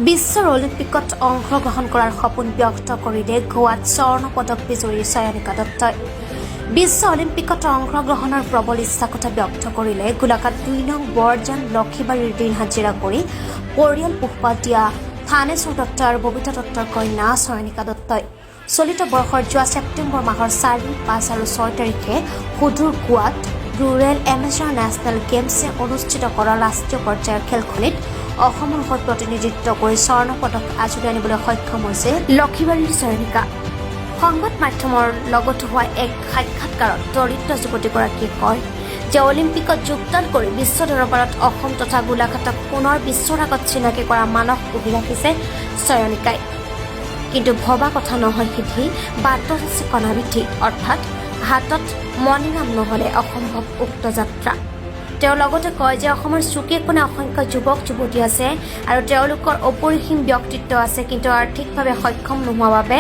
বিশ্বৰ অলিম্পিকত অংশগ্ৰহণ কৰাৰ সপোন ব্যক্ত কৰিলে গোৱাত স্বৰ্ণ পদক বিজয়ী চয়নিকা দত্তই। বিশ্ব অলিম্পিকত অংশগ্ৰহণৰ প্ৰবল ইচ্ছা কথা ব্যক্ত কৰিলে গোলাঘাট 2 নং বৰজান লক্ষীবাৰীৰ দিন হাজিৰা কৰি পৰিয়াল পোহপাল দিয়া থানেশ্বৰ দত্ত আৰু ববিতা দত্তৰ কন্যা চয়নিকা দত্তই। চলিত বৰ্ষৰ যোৱা ছেপ্টেম্বৰ মাহৰ 4, 5 আৰু 6 তাৰিখে সুদূৰ গোৱাত ৰুৰেল এমেচাৰ নেশ্যনেল গেমছে অনুষ্ঠিত কৰা ৰাষ্ট্ৰীয় পৰ্যায়ৰ খেলখনিত অসমৰ হৈ প্ৰতিনিধিত্ব কৰি স্বৰ্ণ পদক আজুৰি আনিবলৈ সক্ষম হৈছে লক্ষীবাৰীৰ চয়নিকা। সংবাদ মাধ্যমৰ লগত হোৱা এক সাক্ষাৎকাৰত দৰিদ্ৰ যুৱতীগৰাকীয়ে কয় যে অলিম্পিকত যোগদান কৰি বিশ্ব দৰবাৰত অসম তথা গোলাঘাটক পুনৰ বিশ্বৰ আগত চিনাকি কৰা মানস পুহি ৰাখিছে চয়নিকাই। কিন্তু ভবা কথা নহয় সিদ্ধি, বাটত আছে কণাবিধি, অৰ্থাৎ হাতত মণিৰাম নহ'লে অসম্ভৱ উক্ত যাত্ৰা। তেওঁ লগতে কয় যে অসমৰ চুকে কোণে অসংখ্য যুৱক যুৱতী আছে আৰু তেওঁলোকৰ অপৰিসীম ব্যক্তিত্ব আছে, কিন্তু আৰ্থিকভাৱে সক্ষম নোহোৱা বাবে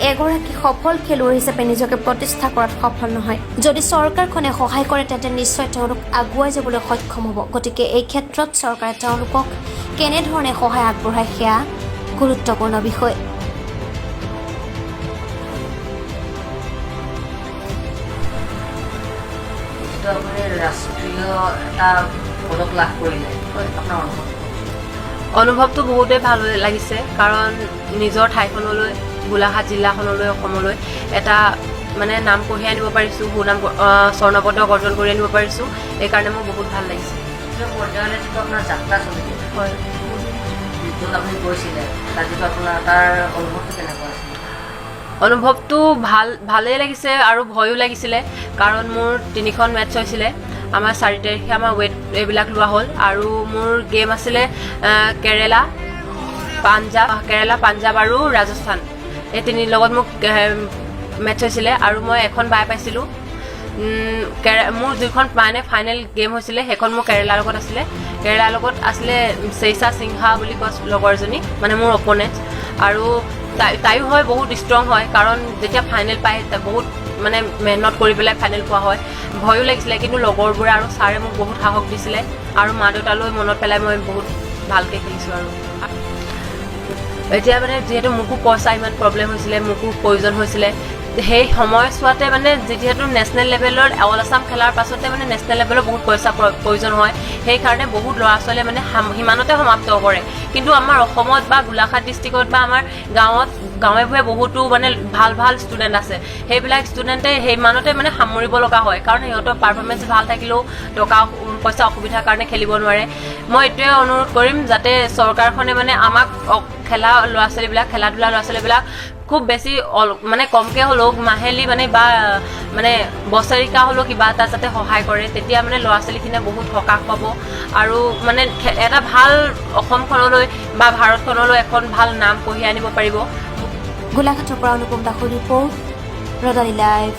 এগৰাকী সফল খেলুৱৈ হিচাপে নিজকে প্ৰতিষ্ঠা কৰাত সফল নহয়। যদি চৰকাৰখনে সহায় কৰে, তেন্তে নিশ্চয় তেওঁলোক আগুৱাই যাবলৈ সক্ষম হ'ব। গতিকে এই ক্ষেত্ৰত চৰকাৰে তেওঁলোকক কেনেধৰণে সহায় আগবঢ়ায়, সেয়া গুৰুত্বপূৰ্ণ বিষয়। যিটো আপুনি ৰাষ্ট্ৰীয় এটা পদক লাভ কৰিলে, আপোনাৰ অনুভৱ? অনুভৱটো বহুতেই ভাল লাগিছে, কাৰণ নিজৰ ঠাইখনলৈ, গোলাঘাট জিলাখনলৈ, অসমলৈ এটা মানে নাম কঢ়িয়াই আনিব পাৰিছোঁ, সুনাম, স্বৰ্ণপদক অৰ্জন কৰি আনিব পাৰিছোঁ। সেইকাৰণে মোৰ বহুত ভাল লাগিছে। ৰাষ্ট্ৰীয় পৰ্যায়লৈ যিটো আপোনাৰ যাত্ৰা চলিলে, হয়। য'ত আপুনি গৈছিলে, তাত যিটো আপোনাৰ তাৰ অনুভৱটো কেনেকুৱা আছিল? অনুভৱটো ভালেই লাগিছে আৰু ভয়ো লাগিছিলে, কাৰণ মোৰ তিনিখন মেটচ হৈছিলে। আমাৰ 4 তাৰিখে আমাৰ ৱেইট এইবিলাক লোৱা হ'ল আৰু মোৰ গেম আছিলে কেৰেলা, পাঞ্জাৱ আৰু ৰাজস্থান, এই তিনিৰ লগত মোক মেটচ হৈছিলে আৰু মই এখন বাই পাইছিলোঁ। মোৰ যিখন মানে ফাইনেল গেম হৈছিলে, সেইখন মোৰ কেৰেলাৰ লগত আছিলে। কেৰেলাৰ লগত আছিলে চেইচা সিংহা বুলি কোৱা লগৰজনী, মানে মোৰ অপনেণ্ট, আৰু তাইও হয় বহুত ষ্ট্ৰং হয়, কাৰণ যেতিয়া ফাইনেল পায় বহুত মানে মেহনত কৰি পেলাই ফাইনেল পোৱা হয়। ভয়ো লাগিছিলে, কিন্তু লগৰবোৰে আৰু ছাৰে মোক বহুত সাহস দিছিলে আৰু মা দেউতালৈ মনত পেলাই মই বহুত ভালকৈ খেলিছোঁ। আৰু এতিয়া মানে যিহেতু মোকো পইচা ইমান প্ৰব্লেম হৈছিলে, মোকো প্ৰয়োজন হৈছিলে সেই সময়ছোৱাতে, মানে যিহেতু নেশ্যনেল লেভেলত অল আছাম খেলাৰ পাছতে মানে নেশ্যনেল লেভেলত বহুত পইচা প্ৰয়োজন হয়, সেইকাৰণে বহুত ল'ৰা ছোৱালীয়ে মানে সিমানতে সমাপ্ত কৰে। কিন্তু আমাৰ অসমত বা গোলাঘাট ডিষ্ট্ৰিক্টত বা আমাৰ গাঁৱত গাঁৱে ভূঞে বহুতো মানে ভাল ভাল ষ্টুডেণ্ট আছে। সেইবিলাক ষ্টুডেণ্টে সিমানতে মানে সামৰিব লগা হয়, কাৰণ সিহঁতৰ পাৰফৰ্মেঞ্চ ভাল থাকিলেও টকা পইচা অসুবিধাৰ কাৰণে খেলিব নোৱাৰে। মই এইটোৱে অনুৰোধ কৰিম যাতে চৰকাৰখনে মানে আমাক খেলা ল'ৰা ছোৱালীবিলাক, খেলা ধূলা ল'ৰা ছোৱালীবিলাক খুব বেছি মানে কমকৈ হ'লেও মাহিলী মানে বা মানে বছৰিকা হ'লেও কিবা এটা যাতে সহায় কৰে। তেতিয়া মানে ল'ৰা ছোৱালীখিনিয়ে বহুত সকাহ পাব আৰু মানে এটা ভাল অসমখনলৈ বা ভাৰতখনলৈ এখন ভাল নাম কঢ়িয়াই আনিব পাৰিব। গোলাঘাটৰ পৰা অনুপম দাসৰ ৰিপৰ্ট, ৰদালি লাইভ।